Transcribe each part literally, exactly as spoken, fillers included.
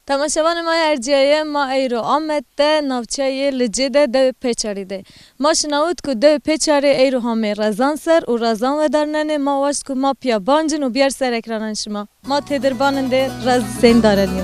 Temaşevanê me yê erciyayê, ma eyro Amed de, navçeyê Licê de, dewê Pêçerî de. Ma şinawit ku dewê Pêçerê eyro hamê rezan ser û rezan wedarnenê, ma waşt ku ma piya bancin û biyar ser ekranan şima. Ma têdir banin dê rez seyndare diyo.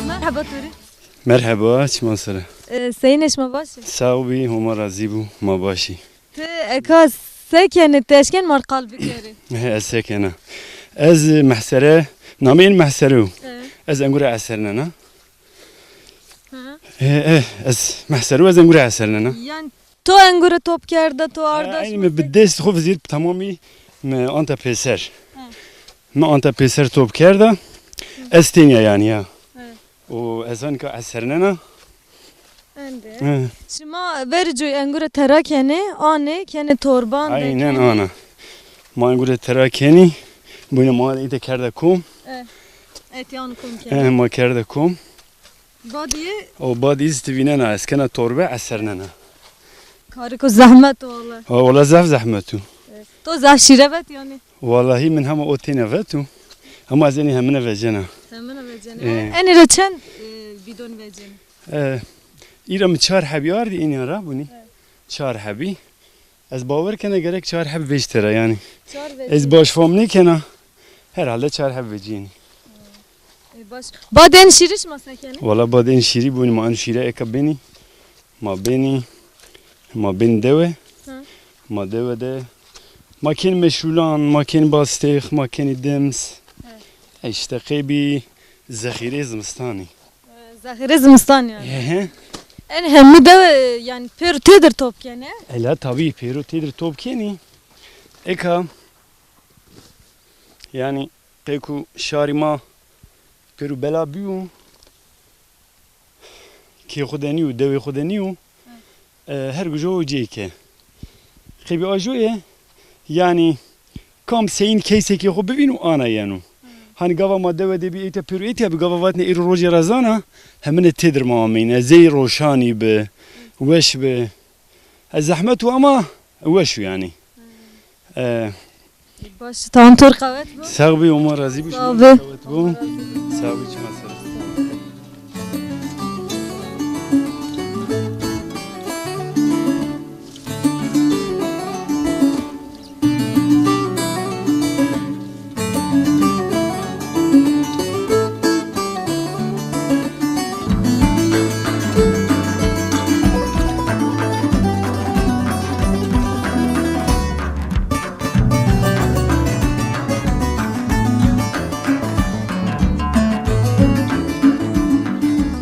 Merhaba Turî. Merhaba, çima sere? Ee, seyînê şima baş e? Sağ bî, Homa razî bû, ma başî. Ti eka sekene, ti eşken mar qal bikerî? Ez sekena. Ez mehsere, namê in mehsere o. Ee. Ez engure esernena. Hı. Ee, ee, ez mehsere o, ez engure esernena. Yani to engure top kerda, to arda. Aynı mi bi dest xo vizir tamamî mi anta pêser. Hı. Mi anta pêser top kerda. Ez tênya yani ya. Hı. O ez anika esernena. Ende. Hı. Şima verî coy engure tera kenê, anê, kenê torban de. Aynen kenê. Ana. Ma engure tera kenî, bûne ma îte kerde kom. E. Etiyan kom kenê. E, ma kerde kom. Badiyê? O badiyê zî ti vînena, ez kena torbe, esernena. Kariko zehmet wala. Ha, wala zaf zehmet o. E. To zaf şîre vet yani? Wallahî min hema o têne veto. Hema ez enê hemine vecena. Hemine vecena. Ee. Enê re çend, e, bidon vecena? Ee, îra min çar hebî ardî enê ra bûnî. Evet. Çar hebî. Ez bawer kena gerek çar heb vecî tera yani. Çar vecî. Ez baş fam nêkena. Herhalde çar heb vecî enî. Ee, baş. Badên şîrî şima sekenî? Wala badên şîrî bûnî ma en şîre eka benî. Ma benî, ma benî dewe. Hı. Ma dewe de, ma kên meşûlan, ma kên bastêx, ma kên dims. Hı. E, işte qêbî zexîrê zimistanî. Ee, zexîrê zimistan yani. He he. En hemû dewe, yani pêro têdir top kene. Ela tabii pêro têdir top kenî. Eka, yani qê ku şarî ma pêro bela bîyo. Kê xwe de nîyo, dewê xwe de nîyo. E, her gujo cêke. Xêbî ajoye, yani kam seyîn keysekê xwe bivîn û ana yeno. Hani gava ma dewe de bî ête pêro êtiya bi gava vatine êro rojê rezana, hemine têdir ma ameyne. Zey roşanî bi, weş bi. E, zehmet û ama weş û yani. E, Baş, tam tur qewet bû. Sağ bî, Homa razî bû. Sağ bî. Qewet bû. Sağ bî, çima ser.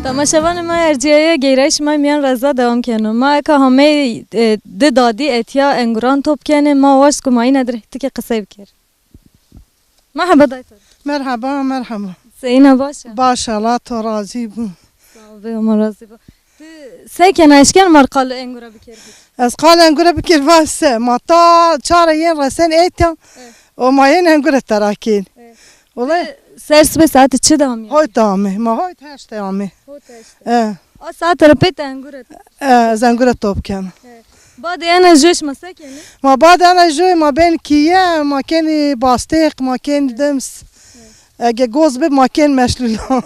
Temaşevanê me erciyayê geyrayîş me miyan reza dewam keno. Ma eka hamey, e, di dadî etiya enguran top kenê, ma waşt ku ma yine dirê tikê qisey bikir. Merhaba dayto. Merhaba, merhaba. Seyîna baş e? Baş, Allah to razî bû. Sağ ol, Homa razî bû. Ti sekena eşken mar qal engura bikir? Ez qal engura bikir va se. Ma ta çare yên resen êtiya. Evet. O ma yên engura terakên. Evet. Olay. Ti ser sibê saetê çi de amî? Hoyt amê. Ma hoyt heşt amê. Hoyt heşt. E. A saete re pê te engure. E, ez engure top ken. E. Badê ena jû şima se kenî? Ma badê ena jû ma bên kîye, ma kenî bastêq, ma kenî dims. E. Ege goz bib, ma kên meşlûla.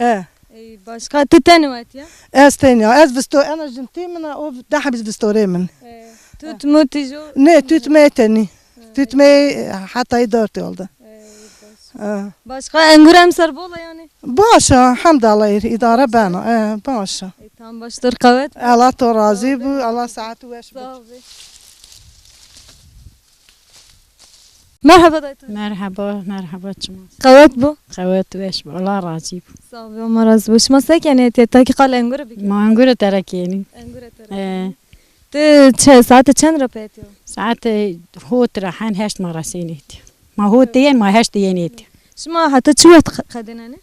E. Ey, başka ti tenê wetiya? Ez tenya. Ez visto, ena jintî min e, o deh biz vistorê min. E. Tut mut jû? Ne, tut me tenî. Tut me, e, heta dört oldu. Ey, baş. E. Başka engur em ser bola yani? Baş e, hemdallah, îdare bena. E, baş e. E, tam baştır qewet. Allah to razî bû, Allah saet weş bû. Sağ ol. Merhaba dayê. Merhaba, merhaba çima. Qewet bû. Qewet weş bû. Allah razî bû. Sağ ol, Allah razî bû. Şima se kenê tê takî qal engure bikî? Ma engure terekênî. Engure terekênî. Ee. Tu çe, saete çend re peyê tê? Saete hot re hen heşt ma resênê tê. Ma hot diyen, ma heşt diyenê tê. Şima heta çi wext qe-, qedinenê?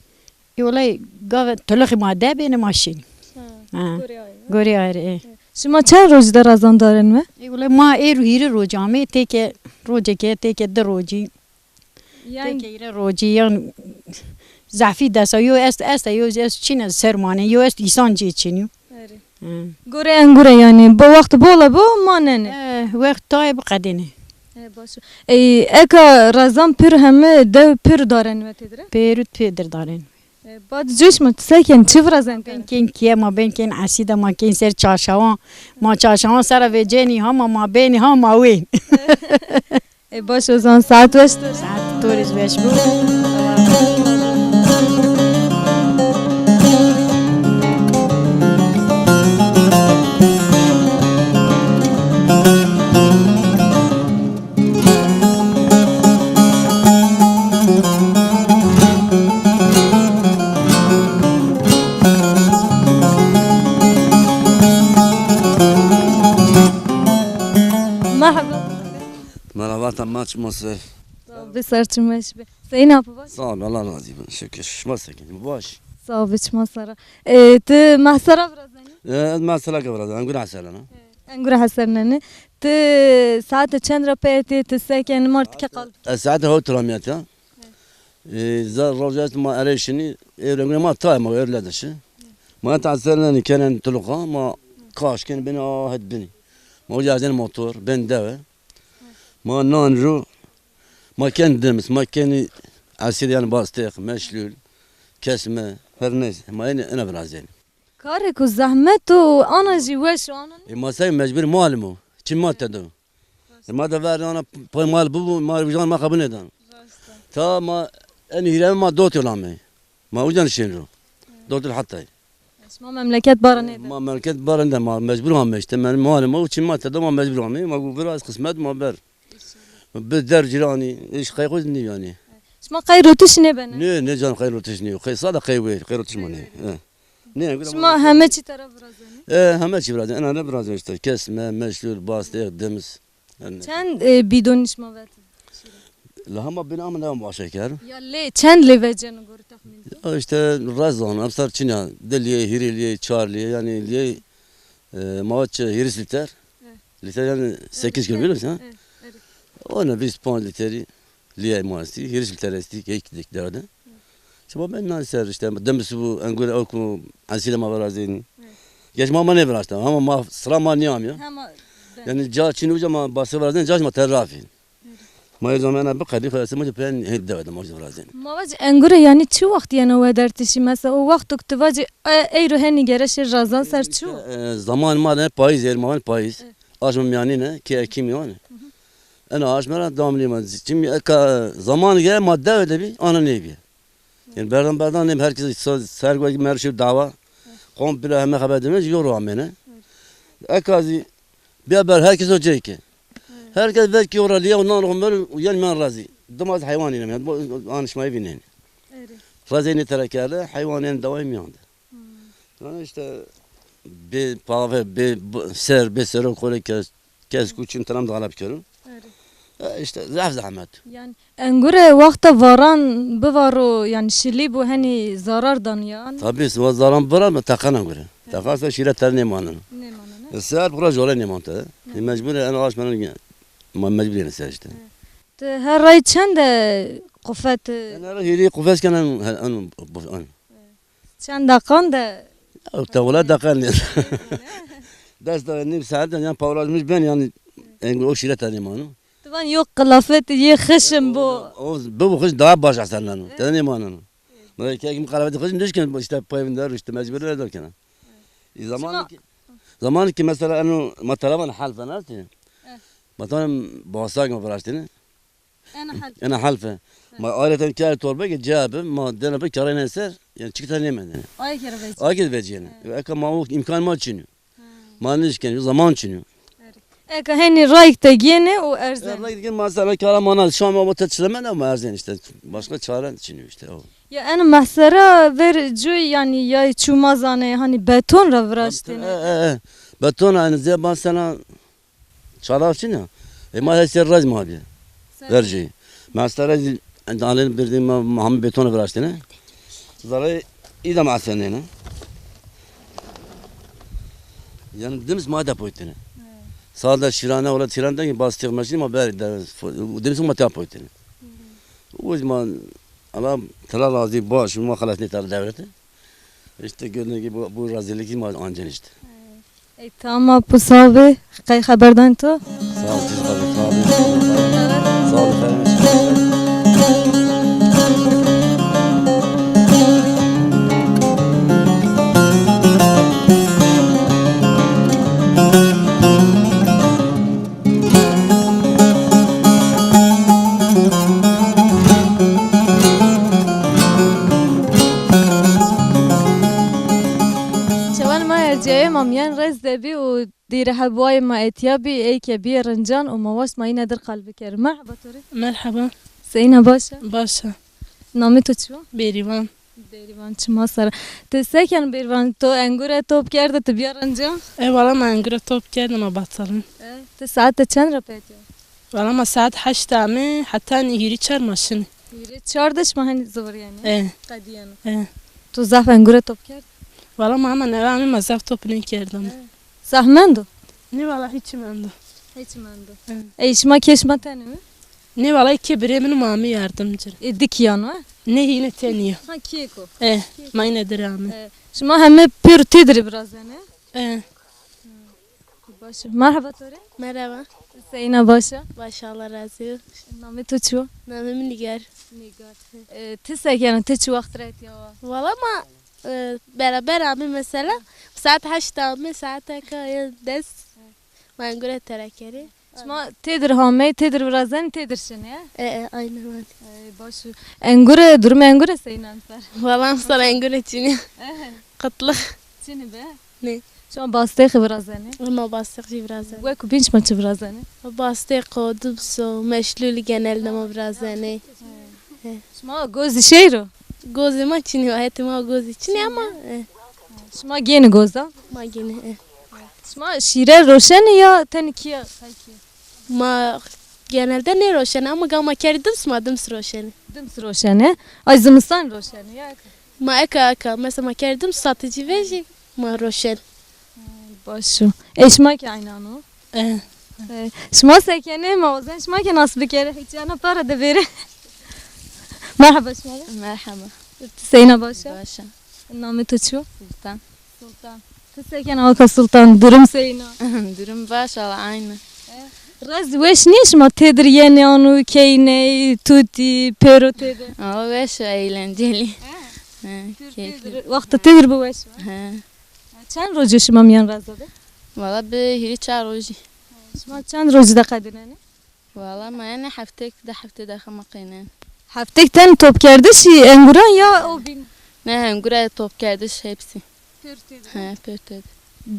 Ê wele gava tulixê ma de bêne ma şîn. Ha, ha. Gorê ayrı. Gorê ayrı, ê. Şima çend roj de rezan darin me? Ê wele ma êr û hîrê roj amê, têke rojeke, têke di rojî. Yan têke hîrê rojî, yan zehfî desa, yo est, est, yo est çîne ser mane, yo est îsan cê çînî. Erê. Hı. Gorê engure yani, bo wext bol e bo manene. Eh, wext tayê biqedêne. E, baş. Ey, eka rezan pir heme dew pir daren me têdire? Pêrût pêdir daren. E, bad cûş mu, ti se kên, çi virazen kar? Bên kên kiye ma, bên kên esîda ma, kên ser çarşawan. Ma çarşawan sera vêcenî ha ma, ma bênî ha ma wên. E, baş o zaman saet weş to. Saet to rê weş bû. Merhaba. Merhaba, tamam, çima ser? Sağ ol, bir ser çima iş be. Sayın abi baş. Sağ ol, Allah razı olsun. Şükür. Şima sekin. Baş. Sağ ol, çima sara. E, tu mahsara virazenî? E, ez mahsara ke virazenî. Engure heserlena. E, engure heserlena. Tu saate çend re peyê tê, tu se kenî, mar tike qal? E, saate hot ramiyet ya. E, za roja ma erê şinî, ê rengre ma tay ma êr le dişi. Ma ta ser ne kenen tuluqa, ma kaş ken bin a het bini. Ma uca zen motor, ben deve. Ma nan ru, ma ken demis, ma keni asir yani bastıq, meşlul, kesme, her neyse. Ma ene, ene virazen. Karê ku zehmet û ana jî weş û ana ne? E, ma se mecbur malim o. Çi ma te do? E, ma de ver ana pay mal bu, bu, ma vijan ma kabul nedan. Rast e. Ta ma en hîrem ma dot yola me. Ma ucan şin ro. Dot hatta. Şima memleket bara nêde? Ma memleket bara nêde, ma mecbur ame işte. Men malim o, çi ma te do ma mecbur ame. Ma gu biraz kısmet ma ber. Bi der cirani, iş qey xwe ni yani. Şima qey rotiş nêbene? Ne, ne can qey rotiş ne. Qey sada qey wê, qey rotiş ma ne. He. Ne, engure. Şima heme çî tera virazenî? E, heme çî virazen. Ena ne virazen işte. Kesme, meşlul, bastıq, demiz. Yani. Çend, e, bidon şima vet? La hema bin ama ne başa kar. Ya lê, çend lê vecen gor tahmin? Ya işte rezan, emsar çinya, di liyê, hîrê liyê, çar liyê, yani liyê, e, ma çi hîris liter. Evet. Liter yani sekiz kilo biliyor musun ha? Evet, evet. O ne, vîst pênc literi. Liyê ma estî, hîris liter estî, keyk dik derde. Şima ben nan ser işte, demis bu engure ew ku esîle ma virazenî. Geç ma ma ne viraşta, ama ma sıra ma niyam ya. Hema ben. Yani ca çin uca ma bası virazen, ca ma terafî. Ma zaman ena bi qedî xelası ma pen hep devam ma virazen. Ma vac engure yani çi wext yene we dertişî, mesela o wext tu vac, e, eyro heni gere şir razan ser çi? E, zaman ma ne payız, er ma payız. Aşma miyanî ne, ki ekim yani. Ena aşmera devam lê ma. Çim eka zaman gel ma dev de bi, ana ne bi. Yani berdan berdan nem herkes sa-, sergo merşi dava. Komple heme haber demiş, yol amene. Eka zi, bir haber herkes o ceyke. Herkes belki oraliye ondan romer uyan man razi. Dumaz hayvan inem. Bu anışmayı binen. Razeni terekerle hayvan en devam yandı. Yani işte bir pave, bir bu-, ser, bir sero kore kes, kes kuçun tanam da alap körüm. E, işte zaf zahmet. Yani engure wexta varan bivaro, yani şilî bû henî zarar dan yan? Tabii, sıva zaran bırak mı takan engure. Takan se şire ter nêmanin. Nêmanin, he? E, ser bura jore nêmante. E, mecbur en ağaç menen ma mecbur yani ser işte. Tu her ray çende qufet? En her hiri qufet kenen, en, en, en. Çend deqan de? Ew tewla deqan ne. Dest de nîm saet de yan pawrazmış ben yani en o şire tanî manu. Divan yok qilafet yê xişim bu. O bu bu xış daha baş asenlanu. Tanî manu. Böyle ki kim qilafet xış ne işte payvinde işte mecbur ne derken. E, zaman ki zaman ki mesela enu ma telefon hal falan. Mesela basak mı viraştını? Ena hal. Ena halfe. Ma ayrıca kar torbe ki cevabı ma dene bir karayla ser yani çıktı ne menden. Ay kere veci. Ay kere veci yani. Eka ma o imkan ma çinyo. Ma ne işken zaman çinyo. Eka henî rayek te gêne û erzen. Rayek gêne, mesela kara mana, şam ama te çilemen ama erzen işte. Başka çare çiniyor işte o. Ya en mehsera ver cuy yani ya çû mazane hani beton ra viraştene. E, e, e. Beton aynı zeba sana Çalakçı ne? E, ma hesê raz ma bî. Verjî. Mesela dalên birdî ma, ma hemî beton viraştine. Zara îda ma senene. Yani dims ma depoytine. Sade şirane ola tirande ki bas têxmeşî ma ber de dims ma depoytine. O zaman Allah tela razî baş ma xelas ne tar devlete. İşte gördüğün gibi bu, bu rezillik ma ancen işte. Ey tamam, bu sabe, qey xeberdan to? Sağ ol, siz de sağ olun. Sağ olun, efendim. Çawan ma erciyayê ma miyan rez de bî û dîre hebûayê ma etiya bî, ey ke bîyê rincan û ma waşt ma yîne dir qal biker. Merheba to rê. Merheba. Seyna baş e? Baş e. Namê to çi yo? Bêrîvan. Bêrîvan çima sere. Tu se ken Bêrîvan, to engure top kerde, tu biya rincan? E, wala ma engure top kerde, ma batalin. E, tu saet te çend re pêtiya? Wala ma saet heşt amê, heta hîrî çar ma şinî. Hîrî çar de şima henî zivir yani? E. Qediyeno. E. Tu zaf engure top kerd? Wala ma hema neve amê ma zaf top nêkerdim. E. Zehmendo? Nê wala hiç mendo. Hiç mendo. Hı. Ey şima kê şima tenê mi? Nê wala kê birê min û mamî yardimcî. E, dikiyan o? Nê hîne tenî yo. Ha, kêko. E, ma yine dirame. E, şima heme pêr têdirê birazene? E. Baş. Merhaba to rê. Merhaba. Seyna baş e? Baş, Allah razı olsun. Namê to çi yo? Namê min Nigar. Nigar. E, ti se kena, ti çi wext re etiya wa? Wala ma E, beraber amê mesela, saet heşt amê, saeteka ya des, ma engure terekerê. Şima têdir hamey, têdir virazenî, têdir şinê, he? E, e, aynen öyle. Ey, baş. Engure, durum engure seynan ser. Valla sar engure çinî. Qıtlık. Çinî be? Ne? Şima bastêxi virazenî? Ma bastêx jî virazenî. Wek bîn şima çi virazenî? Bastêxo, dibso, meşlûl genelde ma virazenî. He. Şima gozî şêro? Gozê ma çinî, hetê ma gozî çinî ama, e. Şima gêni goza? Ma gêni, e. Şima şîre roşenî ya tenê kiya pekî? Ma genelde nêroşenî ama gama kerî dims ma dims roşenî. Dims roşenî. Ay zimistan roşenî ya. Ma eka eka. Mesela ma kerî dims saticî vejî ma roşenî. Baş o. Ê şima kî eynan o? Eh. Eh, şima se kenê, ma wazen şima kî nas bikere, hiç yana para de vêre. Merhaba şima re. Merhaba. Tu seyna baş e? Baş e. Namê to çi yo? Sultan. Sultan. Tu se kena weka Sultan, durum seyna? Durum baş, ala aynı. Eh, rez weş nîye şima têdir yenê anû, keyney, tutî, pêro têdir? Aa, weş e, eğlenceli. He. He, keyifli. Wexta têdir bi weş e. He. Çend rojê şima miyan reza be? Valla bi hîrî çar rojî. Şima çend rojî de qedînenê? Valla ma yani heftek de hefte de xema qeynen. Heftek ten topkerdiş enguran ya o bin? Ne, engura topkerdiş hepsi. Pêr têdir. He, pêr têdir.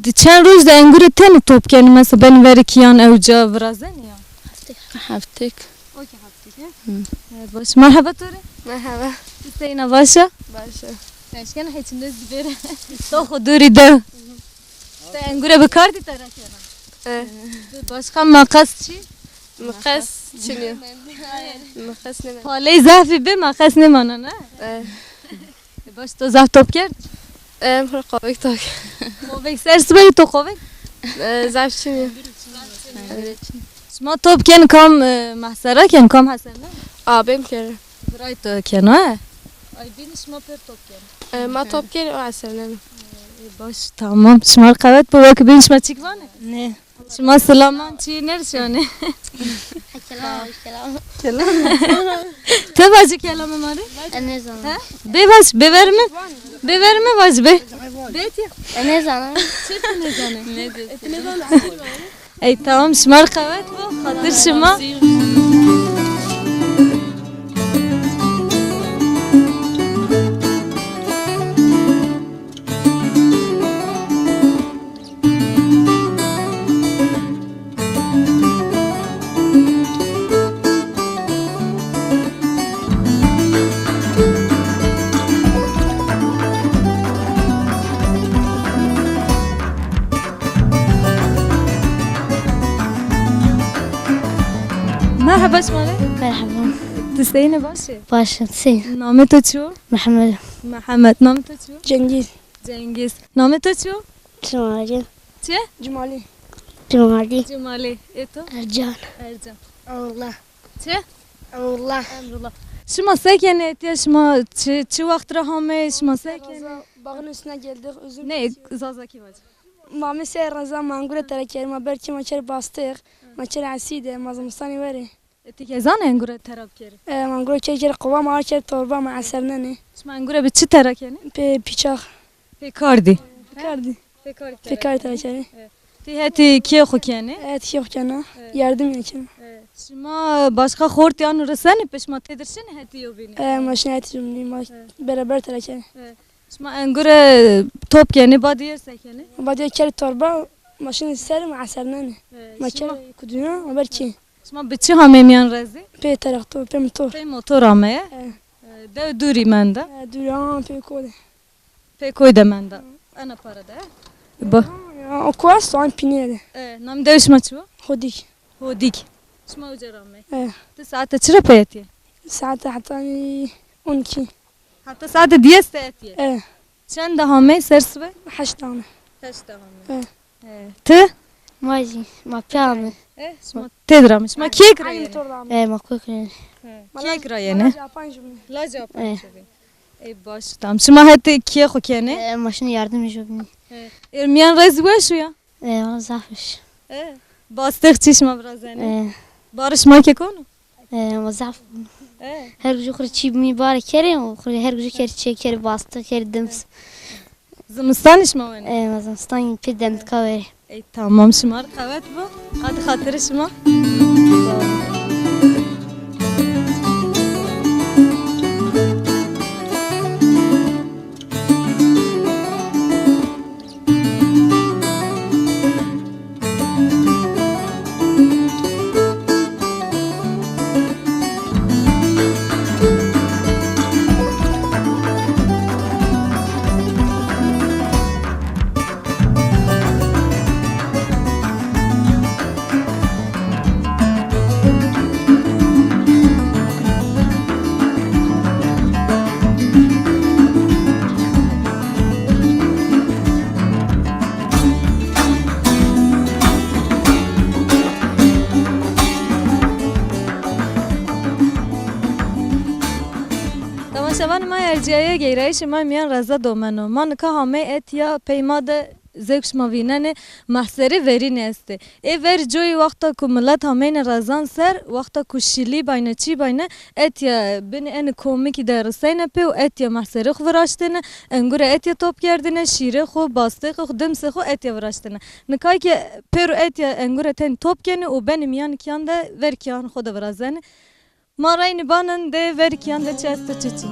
Di çend roj de engure ten top kenî mesela ben verikiyan ewca virazenî ya? Heftek. Heftek. Okey, heftek, he? Hı. Evet, baş. Merhaba to rê. Merhaba. Tu seyna baş e? Baş e. Teşkene hiç ne zibêre. To xwe dûrî de. Te engure bi kar dî te re kena? E. Bi başka maqas çi? Maqas çi ne? Maqas ne? Paley zafî bi maqas ne mana ne? E. E, baş to zaf top kerd? E, em xwe qovek tak. Qovek ser sibê to qovek? E, zaf çi ne? Şima top ken kam, e, mehsera ken kam hesene? Abim kere. Biray to keno, he? Ay, bînî şima pêr top keno. E, ma top kere, o hesene. E, baş, tamam. Şima qewet bo, wek bînî şima çik vane? Ne. Şima silaman çi nerşane? Kelam, kelam. Kelam. Te vacî kelamê ma rê? Ez nêzanim. He? Bê vac, bê ver min. Bê ver min vac bê. Bê tiya. Ez nêzanim. Çi tu nêzanî? Ne diyorsun? Ey tamam, şima re qewet bo, xatir şima. Merhaba şima re. Merhaba. Tu seyî ne, baş e? Baş e, seyî. Namê to çi yo? Mihemed. Mihemed. Namê to çi yo? Cengiz. Cengiz. Namê to çi yo? Cumali. Çi? Cumali. Cumali. Cumali. Ê to? Ercan. Ercan. Emrullah. Çi? Emrullah. Emrullah. Şima se kenê etiye, şima çi, çi wext re hamê, şima se kenê? Raza, bağın üstüne geldik, üzüm Ne, kesiyoruz. Zazakî vac. Ma me sê reza ma engure tere kerê, ma ber çi ma çer bastix, ma çer esîde, ma zimistanê were. E, ti ke zanê engure tera bikerî? E, ma engure çer çer qova ma çer torba ma esernenê. Şima engure bi çi tera kenê? Pê pîçax. Pê kardî. Pê kardî. Pê kardî Pê tera kardî tera kerê. E. Ti hetî kê xwe kenê? E, ti kê xwe kena. E. Yardım için. E. Şima başka xortî anu risenê, pê şima tê dirşinê hetî yo bînî? E, ma şinê hetî yo bînî, ma E. beraber tera kerê. E. Şima engure top kenê, badî yê se kenê? Badî yê kerê torba, ma şinê ser, ma esernenê. He, Ma şima kerê kuduna, ma ber çi? Şima bi çi hamê miyan rezî? Pê terexto, pê motor. Pê motor ameye? He. He, dew dûrî menda? He, dûrî, ha, pê koy de. Pê koy de menda. Ena para de. Ba. Ya, o kuas soğan pînê de. E, nam dew şima çi wo? Hodik. Hodîk. Şima uca ramê. E. Tu saete çi re peyetiye? Saete heta on iki. Heta saete diyê saetiye. E. Çend de hamey ser sibe? Heşt dane. Heşt de hamey. E. E. Tu? Ma jî, ma pê ame. E, şima tê de ramê. Şima kê kirayene? E, ma kê kirayene. E. Kê kirayene? Laca Apan jubî. Laca Apan jubî. Ey baş, tam. Şima hetê kê xwe kenê? E, ma şinê yardım jubî. E. Ê miyan rez weş ya? E, wala zaf weş. E, bastêx çi şima virazenê? E. Barê şima ke kon o? E, wala zaf. E. Her gucu xwe çî bimî barê kerê û xwe her gucu ker çê kerê bastêx kerê dims. Zimistanê şima wenê? E, ma zimistan pê demdika were. Ey tamam, şima re qewet bo. Hadi xatirê şima. Temaşevanê ma erciyayê geyrayîşê ma miyan reza domeno. Ma nika hamey etiya pey ma de zewk şima vînenê mehserê verînê estê. Ê ver coyî wexta ku milet hameyne rezan ser, wexta ku şilî bayne, çî bayne, etiya binê enê komikî de riseyne pê û etiya mehserê xwe viraştêne, engure etiya top kerdine, şîrê xwe, bastêxê xwe, dimsê xwe etiya viraştine. Nika ke pêro etiya engure tenê top kenê û benê miyan kiyan de ver kiyan xwe de virazenê. Ma reynî banin dê ver kiyan de çi esto çi çin.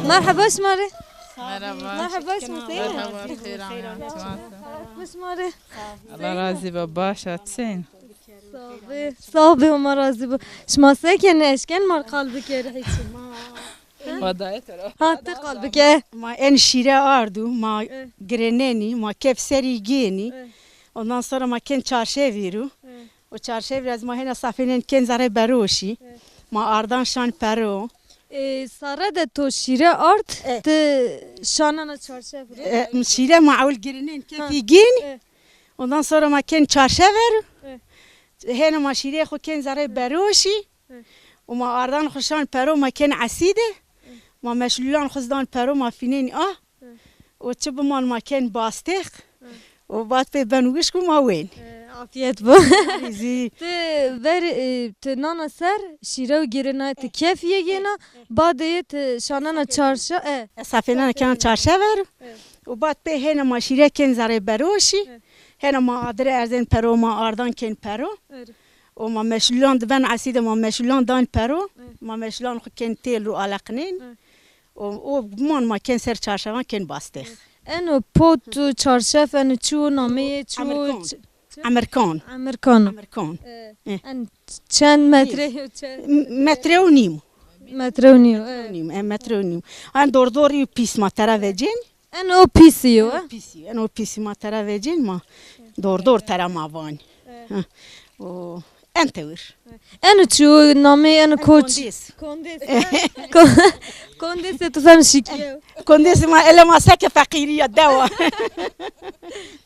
Merhaba şima re. Merhaba. Merhaba, şima seyî ne? Merhaba, xêr amî. Xweş ma re. Allah razî be, baş e, çin. Sax be, sax be, Homa razî be. Şima se kenê, eşken mar qal bikerê hiç. Ma dayê te re. Ha, te qal bike. Ma en şîre ardu, ma Eh. gireneni, ma kef serî gêni. Eh. Ondan sonra ma ken çarşevî ru. Eh. O çarşevî ez ma hena safênen ken zerê beroşî. Eh. Ma ardan şan pero. E, sare de to şîre ard, Eh. te şanana çarşev re? E, şîre ma ewil girinin, Ha. kefî gin. Eh. Ondan sonra ma ken çarşev ver. Eh. Hena ma şîre xo ken zerê beroşî. Eh. Û ma ardan xo şan pero ma ken esîde. Eh. Ma meşlûlan xwe zdan pero ma fînên a. Hı. Û çi biman ma kên bastêx. Hı. Û bat pê ben wişk û ma wên. Hı, afiyet bu. Zî. Ti ver, e, ti nana ser, şîre û girina, ti kefiyê gêna, badê ti şanana çarşa, e. Ez safênana kena çarşa ver. E. Û bat pê hêna ma şîre kên zerê beroşî. E. Hêna ma adire erzên pero, ma ardan kên pero. E. Û ma meşlûlan diben esî de ma meşlûlan dan pero. E. Ma meşlûlan xwe kên têl û aleqinên. E. Û, û man ma kên ser çarşevan kên bastêx. Eno pot û çarşef, eno çi û nameyê çi û Emirkan. Ç-, çi? Emirkan. Emirkan. Emirkan. E, Eh. En çend metre yo, çend? M-, metre û nîm. Metre û nîm, e. Nîm, e, metre û nîm. En dordorî pîs ma tera vecên. Eno pîsî yo, e? Pîsî, eno pîsî ma tera vecên ma. Dordor tera ma van. E. Ha. O, en tewir. Eno çi û namê eno koç? Kondês. Kondês. Ko-, kondêsê tu fem şikiye. Kondêsê ma ele ma seke feqîriya dewa.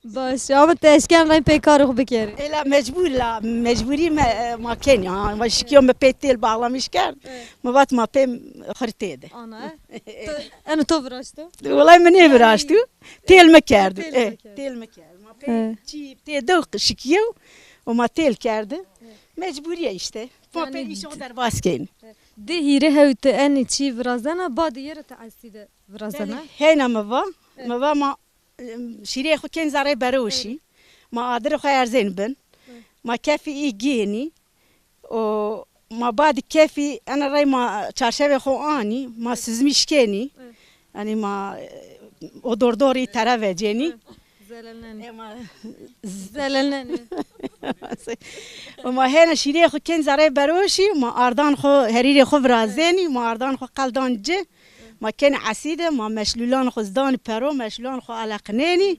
Baş, ama te eşken rey pê karê xwe bikerî. Ela mecbûr la, mecbûrî me, ma kenî, ha, ma şikiyo me pê têl bağlamış kerd. Evet. Me vat ma pê xirtê de. Ana, e? To, eno to viraşto? Welay min nê viraşto. Têl me kerdo. Têl Eh, me kerdo. Têl me kerdo. Ma pê çî tê de şikiye û ma têl kerdi. Mecbûriye işte. Ma pê îşo derbas kên. Di hîrê hew tu enê çî virazena, ba di yê re tu esî de virazena. Hêna me va, me va ma, em, şîrê xwe kên zerê beroşî. Ma adirê xwe erzên bin. Ma kefî î gênî. O ma badî kefî ene rey ma çarşevê xwe anî, ma sizmî şikênî. Hı. Yanî ma, e, o dordorî tere vecênî. Hı. Zelelnenî. E, ma Zelelnenî. O ma hêne şîrê xwe kên zerê beroşî, ma ardan xwe herîrê xwe virazênî, ma ardan xwe qeldan ci. Ma kên esîde, ma meşlûlan xwe zdanî pero, meşlûlan xwe eleqinênî.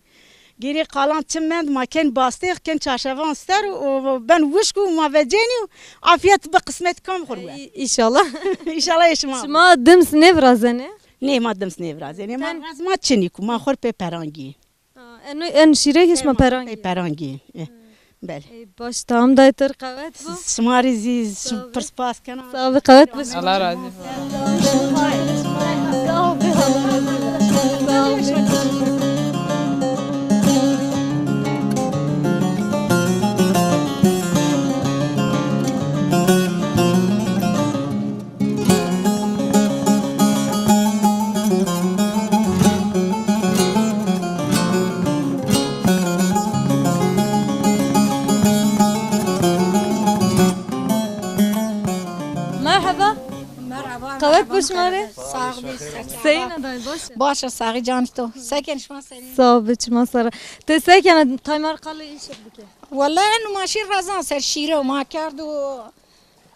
Gêrê qalan çi mend, ma kên bastêx, kên çarşevan ser û ben wişk û ma vecênî û afiyet bi qismet kam xwe we. Î-, îşallah. Îşallah ê şima. Şima dims nêvirazenê? Nê, ma dims nêvirazenê. Ma razma çinî ku ma xwe pê perangî. Ha, en, en şîrê hişma perangî. Pê perangî. Eh. Belê. Ey, baş, tamam, dayê, tu rê qewet bo. Şima rê zî pir spas kena. Sağ ol, qewet bo. Allah razî bo. Sağ ol, Allah razî bo. Sağ ol. Merhaba. Merhaba. Qewet bo şima rê. Sağ ol. Seyîna dayê, baş e? Baş e, saxî canî to. Sekên şima serî. Sağ ol, çima sara. Te sekene taymar qalê îş bike. Wele eno ma şîr rezan ser şîre ma kerdo.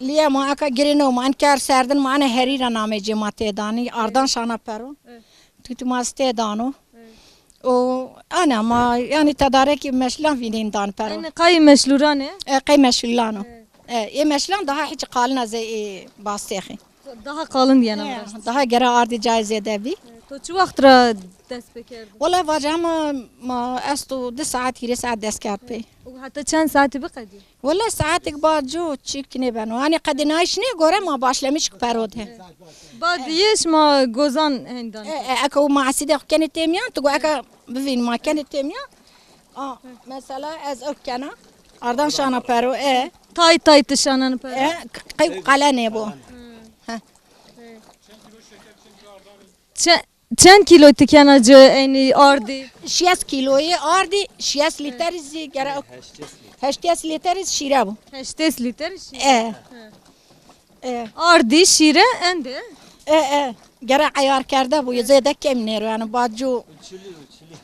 Liye ma eka girino ma en ker serdin ma ene herîra namê cê ma tê danî. Ardan şana pero. Evet. Tu tu ma tê dano. Evet. O ana ma yani tedarekî meşlan vînên dan pero. En qey meşlûran e? E, qey meşlûlan o. Evet. E, ê meşlan daha hiç qalin ez ê bastêxî. Daha qalin diyene. E, biraz. Daha gere ardî cayê zêde bî. Evet. To çi wext ra dest pê kerdin? Wele vaca ma, ma esto di saet, hîrê saet dest kerd pê. Û heta çend saetî biqedî? Wele saetek ba co çîk nêbeno. Hanî qedînayîş nê gore ma başlemiş ku pero de. Ba diyê şima gozan hendan. E, e, eke û ma esîdê xwe kenê têmiyan, tu go eke bivîn ma kenê têmiyan. A, mesela ez ew kena. Ardan şana pero, e. Tay tay tu şanan pero. E, qey qele nêbo. He. Çe-, çend kîlo tikena ci eynî ardî? Şiyes kîloyê ardî, şiyes lîterî zî gere heştês lîterî şîre bû. Heştês lîterî şîre? E. He. E. Ardî şîre endê? E, e. Gere eyar kerde bû, zêde kêm nêro, yani bacû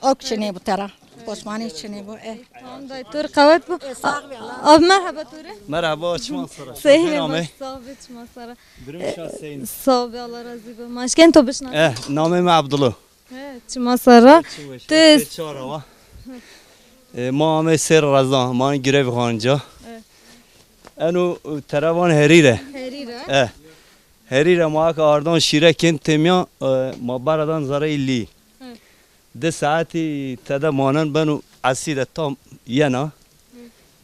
ok çinê bû tera. Osmanî çinê bû, e. Tamam dayê, tu rê qewet bo. E, sağ ol, Allah. Abi merhaba tu rê. Merhaba, çima sara. Seyîn, baş, sağ ol, çima sara. Durum şa Seyîn. Sağ ol, Allah razî bo. Maşken to bişna. Eh, namê me Abdullah. He, çima sara. Tê çara wa. E, ma amê ser razan, ma girev xanca. Evet. Eno, e, terevan herîre. Herîre. E. Herîre ma ka ardan şîre kên têmiya, e, ma baradan zereyî lî. Hı. Di saetî tede manen beno esî de tam yena. Hı.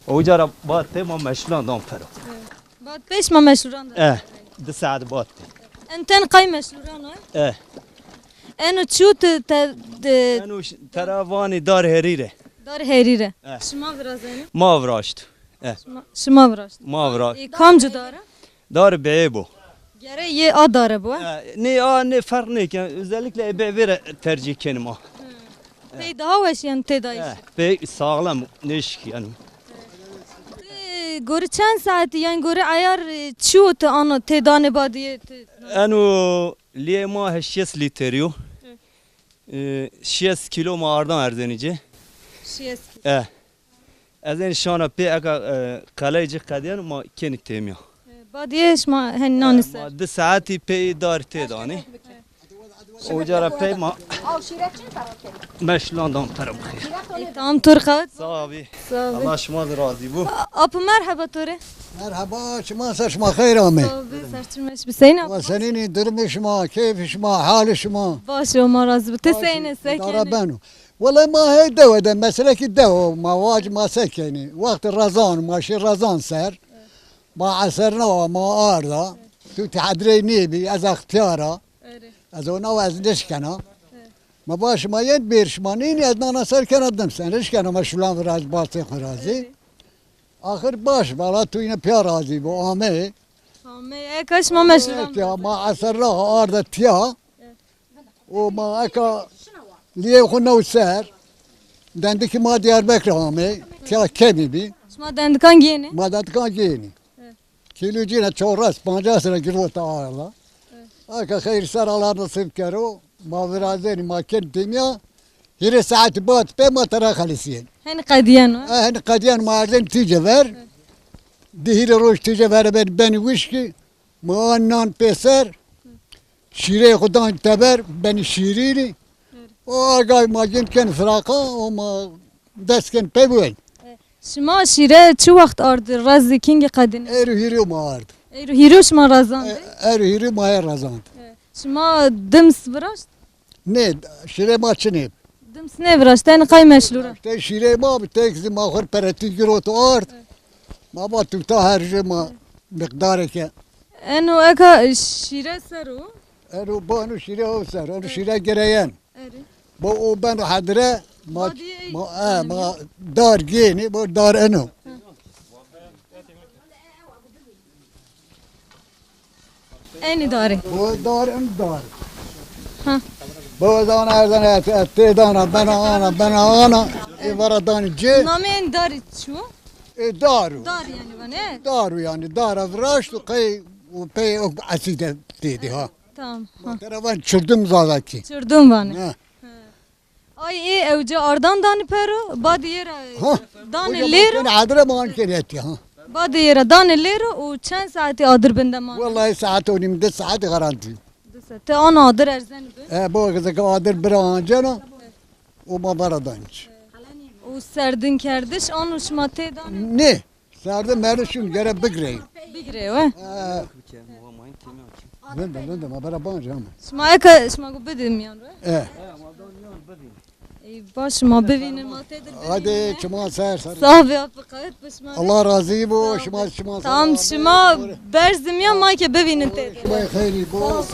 O cara bat tê ma meşlan dan pero. Hı. Bat pêş ma meşlan dan. E, di saet bat tê. En ten qey meşhûran e? Eh. Eno çû te, te, de, Eno ş-, tera vanî dar herîre. Dar herîre. Eh. Şima virazeni? Ma viraşt. Eh. Şima, şima viraşt. Ma viraşt. E, kamcî dare? Dar beyê bo. Gere yê a dare bo, eh? Eh, ne a ne fark ne ki. Özellikle ebe vere tercih kenim a. Pey daha weş yani tê dayîş. Eh, pey sağlam neşk yani. Tê gorî çend saetî yani gorî ayar, e, çi û tu ano tê danê badiyê tu? Eno liyê ma heşt şêst lîtrî yo. Hı. E, şêst kîlo ma ardan erzenî cê. Şêst kîlo. Eh. Ez ên şana pê eka, e, qeleyê cê qediyan ma kênî têmiya. E, badiyê şima hen nanî ser. Ma di saetî pê dar tê danî. Oca ra pey ma meşlan dan pere bixêr. E, tamam, tu rixet. Sağ ol abi. Sağ ol. Allah şima de razî bû. A-, Apo merheba to rê. Merheba, şima ser şima xeyr amê. Sağ ol, serçim meş bi Hüseyin Apo. Wa senînî, durumê şima, keyfê şima, halê şima. Baş o, ma razî bû. Ti seyne, se kenî? Beno. Wele ma hey dewe de, meselekî dewe, ma vac ma se kenî. Wext rezan, ma şî rezan ser. Ma eser nawa, ma arda. Tu ti hedrey nêbî, ez extiyara. Erê. Ez ona ez nişkena. Erê. Ma baş ma yet bir şima nînî ez nana ser kena dim sen. Nişkena ma şulan viraz bastê xwe razî. Erê. Axir baş, valla tu yine piya razî bu, amê. Amê, e, kaş ma meşlan. Ya, ma eser nawa arda tiya. Erê. O ma eka liyê xwe new ser. Dendikî ma Diyarbekir amê. Tiya kemî bî. Şima dendikan gênê? Ma dendikan gênî. Evet. Kîlo cîne çewres, pancas lira girota arda. Evet. Eka xeyr ser Allah nasip kero. Ma virazenî ma ken têmiya. Hîrê saetî bat pê ma tera xelisiyên. Henî qediyen o? E, henî qediyen ma erzen tîce ver. Evet. Di hîrê roj tîce ver ben, benî wişkî. Ma nan pêser, şîreyê xwe dan teber, benî şîrînî. O agay ma gin ken firaqa, o ma dest ken pê bûn. Şima şîre çi wext ard, rezî kingî qedinî? Êro hîrê ma ard. Êro hîrê şima rezand? E, êro hîrê ma ye rezand. Şima dims viraşt? Nê, şîrê ma çinê. Dims nêviraşt, tenê qey meşlûr e. Te şîrê ma bi tek zî ma xwe peretî girot û ard. Ma ba tuta her ji ma miqdareke. Eno eka şîre ser o? Eno bano şîre o ser, eno şîre gereyen. Erê. Bo o beno hedre, ma, ma, e, ma dar gênî, bo dar eno. Enî darê. Bu dar, em dar. Ha. Bu dana erdene et, et, tê dana, bena ana, bena ana. E vara dani cê. Namê en darî çi? E daru. Dar yani va ne? Daru yani, dara viraşt û qey û pey ok esîde têdî ha. Tamam. Ha. Tera van çirdim zazakî. Çirdim vane. Ha. Ay ê ew ca ardan danî pero, badî yê ra danê lêro. Adre man kenetî ha. Badî yê ra danê lêro û çend saetî adir binde man? Wellahî saet û nîm, di saet garantî. Di saet. Te ana adir erzen bi? E, bo gizek adir bira ancena. O ma bara danî. Û serdin kerdiş an û şima tê danê? Ne. Serde merde şûn gere bigireyim. Bigire we. Ee, Vinde, vinde, ma bera banc ama. Şima eka, şima ku bidin miyan we. Ee. Ey, baş ma bivînin, ma tê de bivînin. Hadi çiman ser ser. Sağ be, abi, qayet be şima. Allah razî bo, şima, şima. Tamam, şima berzim ya, ma ke bivînin tê de. Şima xeyrî bo.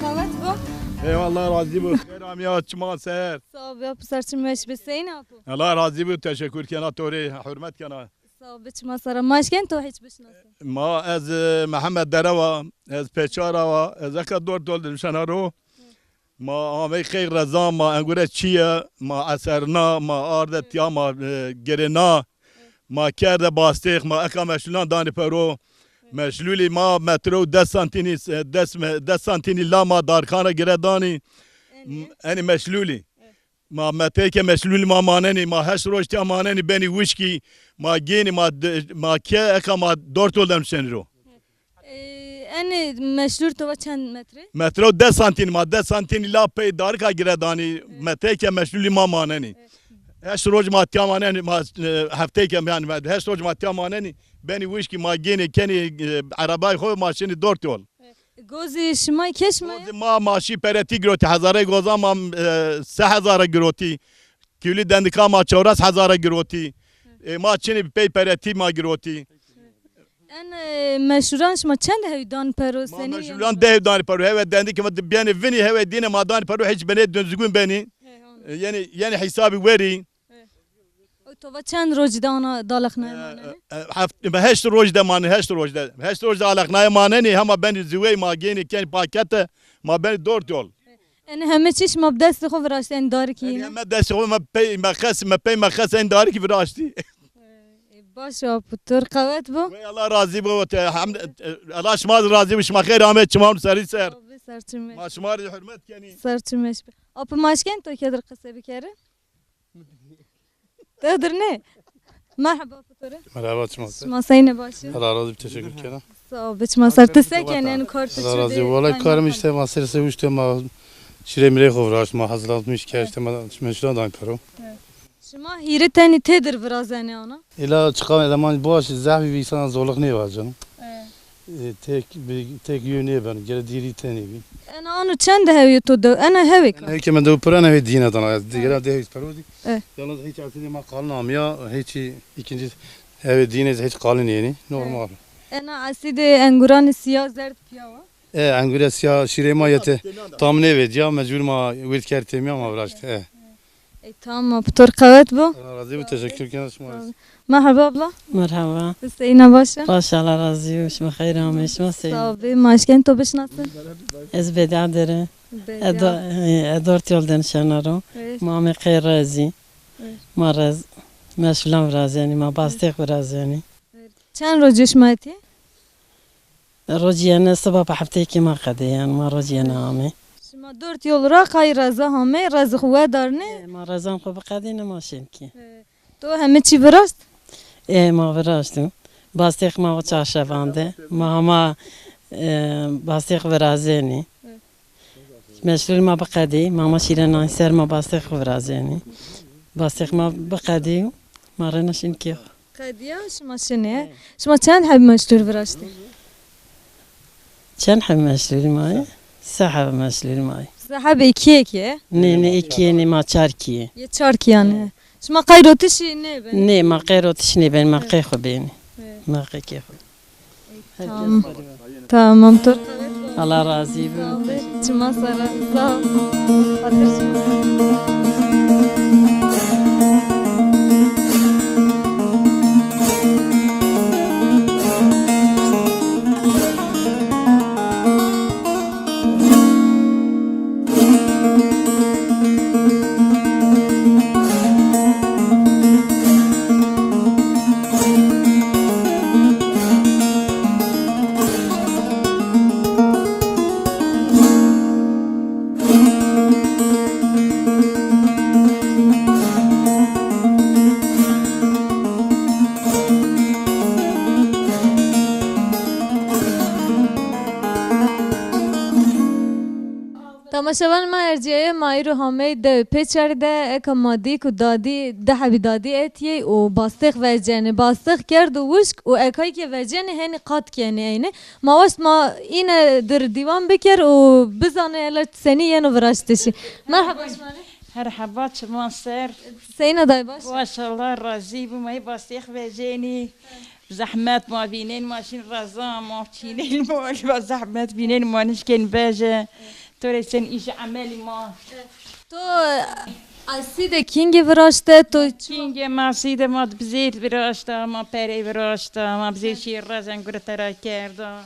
Qewet bo. Eyvallah, razî bo. Xêr amiya, çima ser. Sağ ol, ya pisar çim weş be, Hüseyin apo. Allah razî bo, teşekkür kena to rê, hürmet kena. Sağ ol, biçima sara. Ma eşken to hiç bişnasin. Ma ez, e, Mihemed Derewa, ez Peçara wa, ez eka dor dol dimşena ro. Ma amey qey rezan, ma engure çiye, ma eserna, ma arde tiya, ma, e, gerena, ma kerde bastêx, ma eka meşlulan danî pero. Meşlulî ma metre û des santînî, e, des me-, des santînî la ma darkana gire danî. Enî meşlulî. Ma meteyeke meşlûlî ma manenî, ma heşt roj tiya manenî benî wişkî, ma gênî, ma d-, ma ke eka ma dor tol dem şenî ro. Ee, enê meşlûr tova çend metre? Metro des santîn ma, des santîn la pey darika gire danî, meteyeke meşlûlî ma manenî. Heşt roj ma tiya manenî, ma, e, hefteyeke, yani, heşt roj ma tiya manenî, benî wişkî ma gênî kenî, e, erebayê xwe ma şinî dor tol. Gozê şima kê şima ye? Gozê ma, ma şî peretî girotî, hezarê goza ma, e, se hezara girotî. Kîlî dendika ma çewres hezara girotî. E, ma çinî pey peretî ma girotî. En, e, meşûran şima çend hewî dan pero? Ma senî meşûran deh dan pero. Hewe dendikê ma biyanê vinî, hewe dîne ma dan pero, hiç benê dunzigûn benî. He, anladım. E, yani, yani hesabî werî. He. O tova çend rojî de ana dalixnayê manenê? E, e, heft-, heşt roj de mane, heşt roj de. Heşt roj de alixnayê manenê, hema benî ziwey ma gênî kenî pakete, ma benî dor yol. Enê heme çî şima bi destê xwe viraştê, enê darikî? Enê heme destê xwe, me pey, me xes, me pey, me xes, enê darikî viraştî. Ê, baş e, apo, tu qewet bo. Wey, Allah razî bo, te, hem, e, Allah şima razî bo, şima xeyr amet, çiman serî ser. Abi, ser çimeş. Ma şima rê hurmet kenî. Ser çimeş. Apo, ma eşken to kedir qise bikeri? Te dir ne? Merhaba, apo, to re. Merhaba, çima ser. Şima seyne baş e? Allah razî bo, teşekkür ederim. Sağ ol, biçma ser. Tu se kenên kar tu Allah razî bo. Valla karım işte, ma ser se uçte, ma şirê mirê xwe viraşt, ma hazırlatmış ki işte, ma meşran dan pero. Şima hîrê tenî tê dir virazenê ana? Ela çiqa zaman baş zehf bî, sana zorluk ne var canım? E, tek bir, tek yönü ne ben, gere diri tenî bi. Ena anu çend hewî to de, ena hewî ka? Ena hewî ke me de pira ne hewî dîne dana, gere de hewî pero di. E. Yalnız hiç asili ma kalın amya, hiç ikinci hewî dîne hiç kalın yeni, normal. Ena asîdê enguranê siya zerd piya wa? E, engure siya şîrê ma yete tam nêvêt ya, mecbur ma wêt kerd têmiya ma viraşt. E. E, tamam, pitor qewet bo. Allah razî bo, teşekkür ederim şima. Merhaba abla. Merhaba. Tu seyna baş e? Baş, Allah razî bo, şima xeyr amê, şima seyna. Sağ ol, be, ma eşken to bişnasin? Ez Beda dere. Beda. Edo-, e, Edort yol den şenaro. Evet. Ma me qey rezî. Evet. Ma rez, meşulan virazenî, ma bastêq virazenî. Evet. Çend rojê şima etî? Rojiyene siba bi hefteyekê ma qedê, yani ma rojiyene amê. Şima dört yol ra qay reza hamê, rez xwe darne? E, ma rezan xwe biqedîne ma şênkî. E, to heme çî viraşt? E, ma viraşt. Bastêq ma xwe çarşevande. Ma hema, e, bastêq virazenî. E. Meşrûl ma biqedî, ma ma şîrenan ser ma bastêq xwe virazenî. Bastêq ma biqedî, ma rena şênkî xwe. Qediya şima şinê. Evet. Şima çend heb meşrûl viraştî? Çend heb meşrûl mayî? Se heb meşrûl mayî. Se heb êkiyekê? Nê, nê, êkiyê nê, ma çarkiyê. Yê çarkiyan e. Şima qey rotişî nêbin? Nê, ma qey rotiş nêbin, ma qey xwe bênî. Evet. Ma qey kê xwe. Tamam. Tamam, dur. Allah razî bo. Çima sara. Sağ ol. Hatır çima. Temaşevanê me, erciyayê ma îro hameyî dew pêçerî de, eka ma dî ku dadî, di hebî dadî etiyê û bastêx vecenê. Bastêx kerd û wişk û ekayî ke vecenê henî qat kenê eyne. Ma west ma îne dir dîwan biker û bizane hela senî yeno viraştişî. Merheba şima rê. Merheba, çiman ser. Seyna dayê, baş e? Baş, Allah razî bo, ma yê bastêx vecenî. Zehmet ma vînên, ma şîn reza, ma çînên, ma zehmet vînên, ma nişkên beje. To rê sen îş emelî ma. To asî de kîngê viraşte, to çi? Kîngê ma asî de ma bizêr viraşta, ma perê viraşta, ma bizêr şîr rezen gure tera kerda.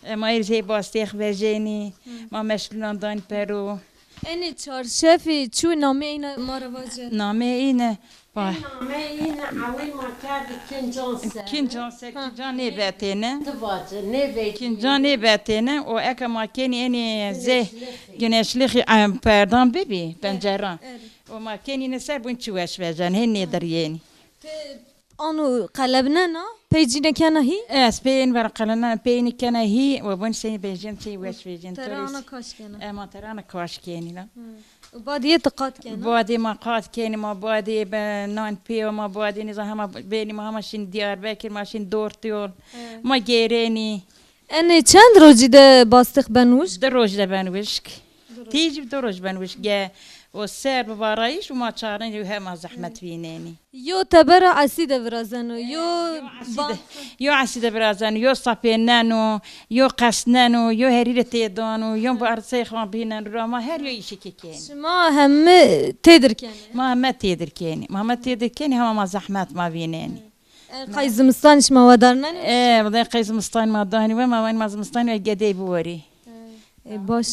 E, ma êr zê bastêx vejenî, ma meşlunan dan pero. Enê çarşefî çû namê îne ma re vaje. Namê îne, pa- Namê îne ewil ma kerdî kincan ser. Kincan ser, ha. Kincan nêbetêne. Tu vaje, nêbetêne. Kincan nêbetêne û eke ma kenî enê zê güneşlixî, em, perdan bibî, penceran. Evet. û ma kenîne ser bûn çi weş vejen, hên nêdiriyênî. Te ano qelebnena, pey cîne kena hî? Ez peyên ver qelebnena, peyênî kena hî, û bûn sey vejin, sey weş vejin. Tere ana kaş kena. Ema tere ana kaş kenî la. Û badiyê tu qat kena? Badê ma qat kenî, ma badê be nan pê, ma badê nêza hema benî, ma hema şin Diyarbekir, ma şin Dortiyol, ma gêrenî. Enê çend rojî de bastix ben wişk? Du roj de ben wişk. Tî jî du roj ben wişk. Ge o ser bi varayîş û ma çarin û hema zehmet vînenî. Yo tebera esî de virazeno, yo yo esî de, yo esî de virazeno, yo sapêneno, yo qesneno, yo herîre tê dano, yo bi ersê xan bînen ra ma her yo îşikê kenî. Şima hemî têdir kenî? Ma heme têdir kenî. Ma heme têdir kenî, hema ma zehmet ma vînenî. E, qey zimistan şima wedarnenî? E, vada qey zimistan ma danî we, ma wen ma zimistan we gedey biwerî. E, baş.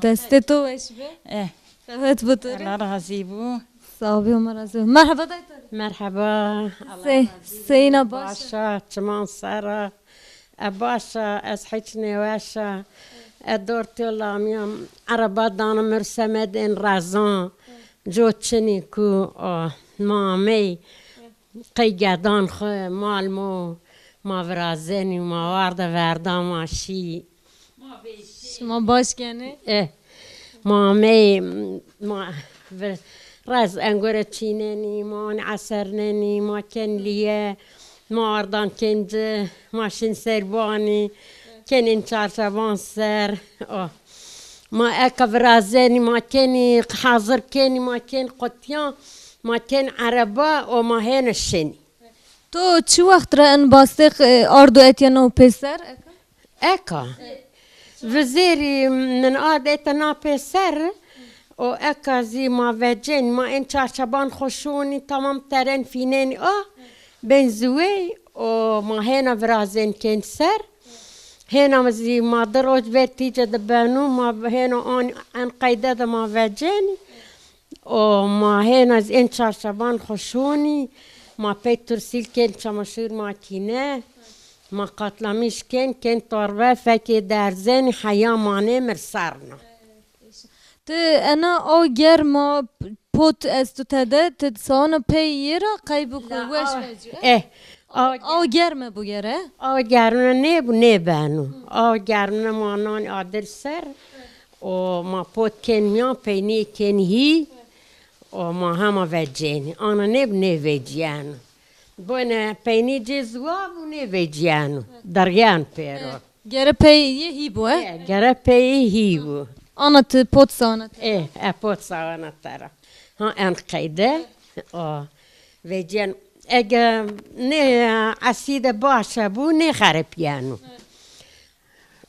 Destê to weş be. E. Qewet bi to re. Allah razî bû. Sağ ol, Allah razî bû. Merhaba dayê to re. Merhaba. Se-, seyna baş. Başa, çiman sera. E, başa, ez hiç nêweşa. E, dortê lamiyam. Ereba dana mir semedên rezan. Co çinî ku, o, mamey. Qey gedan xwe, mal mo, ma virazenî, ma warde verda, ma şî. Şima baş kenê? Eh, ma mey, ma vir-, rez engore çînenî, ma an esernenî, ma ken liye, ma ardan ken ci, ma şin serbanî, kenên çarşevan ser. Oh. Ma eka virazenî, ma kenî hazir kenî, ma ken qutiyan, ma ken ereba û ma hêne şinî. To çi wext re in bastêx, e, ard û etiye nav pêser? Eka. Vizêrî min ard ete na pêser û eka zî ma vecên, ma ên çarşeban xwe şûnî, tamam teren fînên a, bên ziwê û ma hêna virazên kên ser. Hêna zî ma di roj ber tîce dibeno, ma hêna an, en qeyde de ma vecenî. O ma hêna zî ên çarşeban xwe şonî, ma pey tursîl kên çamaşîr makîne, ma qatlamîş kên, kên torbe, fekê derzenî, heya manê mirsarna. Tu ena aw germa pot estu te de, tu sawana pey yê ra qey bû ku weş vecî, eh? Eh, aw Aw germe bû gere? Aw germine nêbû, nêbeno. Aw germine ma nanî adir ser. O ma pot kên miyan, peynî kên hî. O ma hema vecenî. Ana nêbû, nêveciyeno. Boyne peynî cê ziwa bû, nêveciyeno. Deryan pêro. Gere pey yê hî bû, e? E, gere pey yê hî bû. Ana tu pot sawana te. E, e pot sawana te ra. Ha, en qeyde. O, veciyen, ege ne esîde baş e bû, ne xerepiyeno.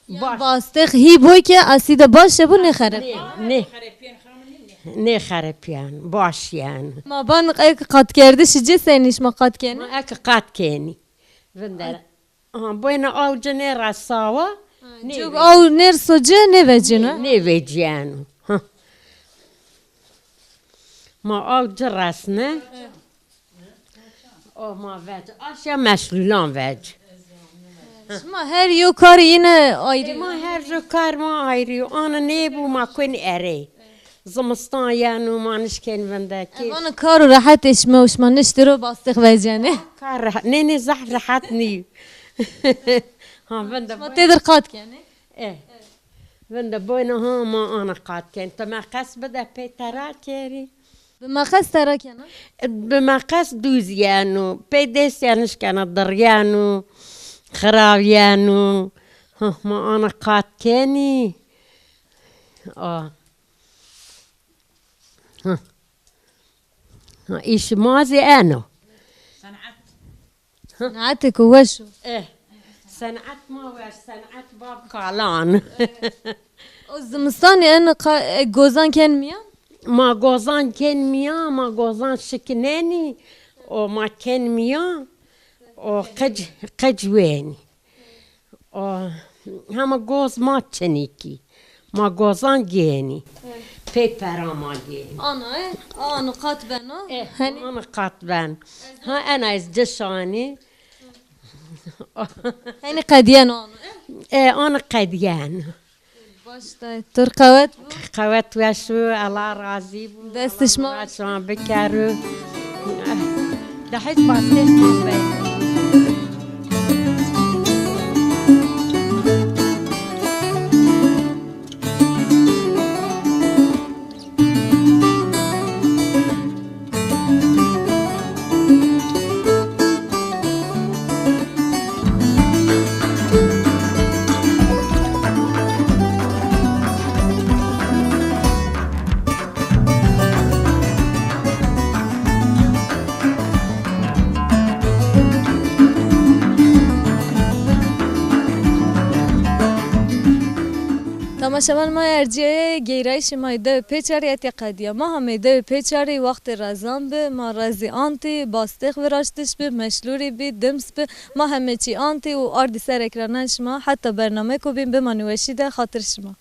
Baş. Bastêx hî bû ke esîde baş e bû, ne xerep. Ne, ne. Ne xerepiyeno, baş yeno. Ma ban ek qat kerdi, şi cê senî şima qat kenî? Ma ek qat kenî. Vindere. Aha, boyna aw ci nêresawa. Ha, nê cuk ve-, aw nêrso ci nêvecîno. Nê-, nêveciyeno. Ha. Ma aw ci resne. O ma vec. Aşya meşlûlan vec. Şima her yo karî yine ayrî. E, ma her yo kar ma ayrî. Ana nêbû ma kun erê. Zimistan yeno, ma nişkên vindekî. Ev ana kar û rehetê şima û şima niştiro bastêx vecenê. Kar rehet, nê, nê, zehf rehet nîyo. Ha, vinde. Şima têdir qat kenê? E. Vinde boyne ha ma ana qat ken. Tu meqes bide pê tera kerî. Bi meqes tera kena? Bi meqes dûz yeno. Pê dêst ya nişkena, diryeno, xirawiyeno. Ha, ma ana qat kenî. A. Ha. Ha, îş ma zî eno. Senet. Senetê ku weş o. Eh. Senet ma weş, senet bab kalan. O zimistanê en qa-, e, gozan ken miyan? Ma gozan ken miyan, ma gozan şikinenî, o ma ken miyan, o qec, qec wenî. O, hema goz ma çinîkî. Ma gozan gênî. Pê pera ma gênî. Ana, e? Ana qat bena? E, Henî? Ana qat ben. Ha, ena ez cişanî. Henî qediyen ana, e? E, ana qediyen. Baş te, tu qewet bû. Qewet weş û, Allah razî bû. Dest şima. Allah şima bikeru. De hiç bastêş bû be. Temaşevan ma Erciyeyê, geyrayîşê ma yê dewê pê çarî etiya qediya. Ma hemê dewê pê çarî wextê rezan bi, ma rezî antî, bastêx viraştiş bi, meşlûrî bî, dims bi, ma hemê çî antî û ardî ser ekranan şima. Heta bernameyê ku bîn bimanî weşî de, xatir şima.